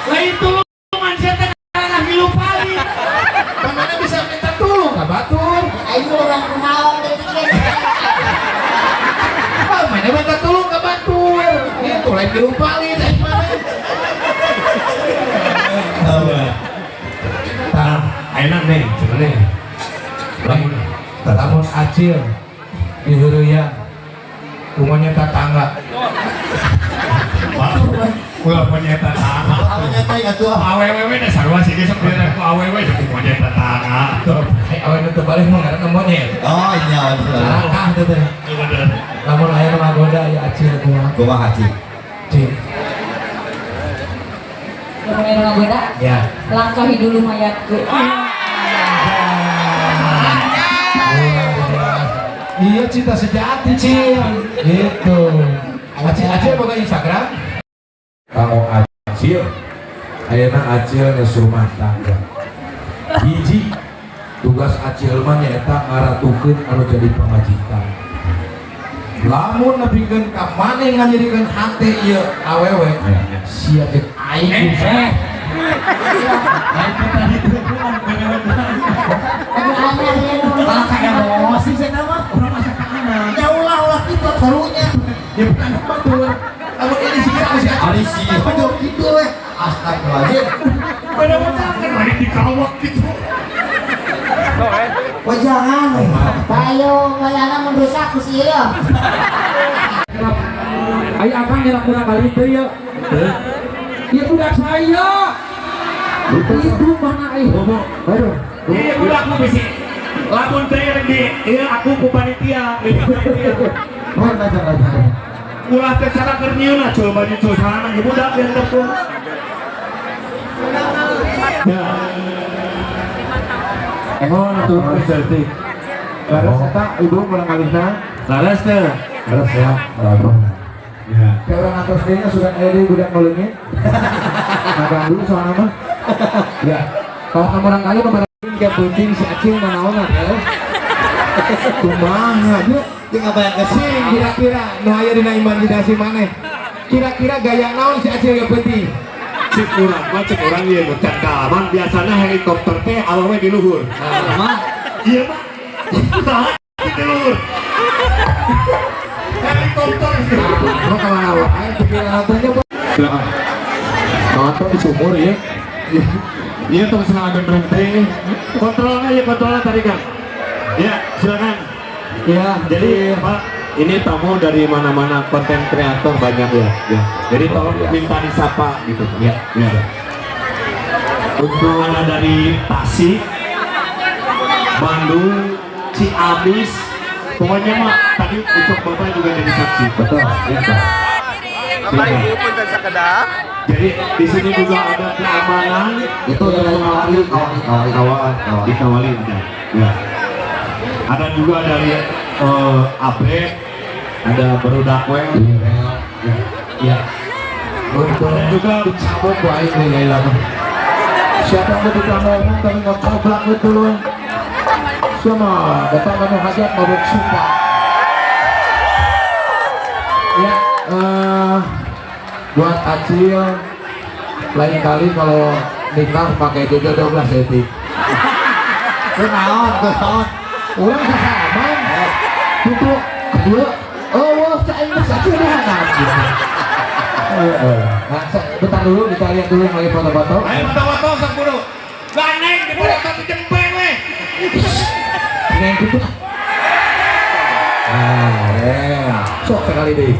Lain tulungan sia teh kalah milu paling. Mana bisa minta tolong ka batur? Aing urang kumaha deui ge. Ah, mana minta tolong ka batur? Itu lain milu paling aing mana. Tah, ayeuna nih, cenah nih. Lamun lamun Acil diheureuyang ku monyet tetangga. Ulah monyet tetangga. Awalnya teh atuh. Awewe da sarua sih sok dina ku awewe ku monyet tetangga. Ai awewe nu teu balik mah ngaranna monyet. Oh iya. Sarakah teh teh. Bener. Lamun aya nu ngagoda ya Acil kumaha? Kumaha Ci? Cil. Lamun aya nu ngagoda, Ya. langkahi dulu mayatku. Luar biasa. Iya, cinta sejati, Cil. Gitu. Acil, Acil boga Instagram? Kanggo Acil, ayeuna Acil geus rumah tangga. Hiji tugas Acil mah nyaeta ngaratukeun anu jadi pamajikan. Lamun nepikeun ka maneh nganyerikeun hate ieu awewe, sia jeung aing bisa. Lain tadi Malah kayak emosi saya nama. Urang asa ka anak. Ya ulah ulah kitu karunya. Ya bukan batur. Lamun ini sih si Acil. Ari sih jauh gitu we. Astagfirullahaladzim. Bener-bener kan balik dikawak gitu. Wah jangan. Bayo wayana mun rusak ku si ieu. Ayo akang nyerap kurang kali teu ya. Ya budak saya. Itu mana ai? Aduh. Iya budak aku bisi. Lamun teh rek di ieu aku ku panitia. Oh, aja aja. Ulah teh cara keur nyieun cul baju cul sana ge budak diantep tuh. Ya. Emang tuh detik. Laras eta ibu kurang kalihna. Laras teh. Laras ya. Laras. Ya. Kayak orang atas dia sudah ada di budak nguleungin. Ngaganggu soalnya mah. Ya. Kalau kamu orang kali nomor kayak penting si Acil nanaonan ya. Kumaha nya? Dia ngabayangkeun Sing kira-kira nu aya dina imajinasi maneh. Kira-kira gaya naon si Acil ge penting? Cek urang mah cek urang ieu nu can kaalaman biasana helikopter teh awewe di luhur. Nah, Iya mah. Nah, di luhur. Helikopter. Nah, kemana wae pikiran teh Silakan. Nonton di sumur ya. Iya tong senang gendreng teh. Kontrolnya ya kontrolnya tadi Kang. Ya, silakan. Ya, Jadi Pak, ini tamu dari mana-mana, konten kreator banyak ya. Ya. Jadi tolong minta disapa gitu. Ya. Ya. Untuk ada dari Tasik, Bandung, Ciamis, pokoknya mah tadi untuk Bapak juga jadi saksi. Betul. Ya. Silakan. Jadi di sini juga ada keamanan. Itu dari kawali, kawali, kawali. Kawal, dikawali ada. Ya. Ada juga dari Abre, ada Barudak we. Iya. Ya. Untuk Ada juga dicabut ku aing deui Laila mah. Siapa yang ketika ngomong tapi ngocoblak gitu loh. Siapa datang kamu hajat mabuk sumpah. Ya, buat Acil lain kali kalau nikah pakai jodoh 12 cm. Kunaon, kunaon. Urang sasalaman gitu kedua, oh wah cak ini satu dah gitu. Nah, bentar dulu kita lihat dulu yang lagi foto-foto. Ayo foto-foto sok buru. Ganeng di foto di jempeng we. Neng gitu. Ah, ya. Sok sekali deh.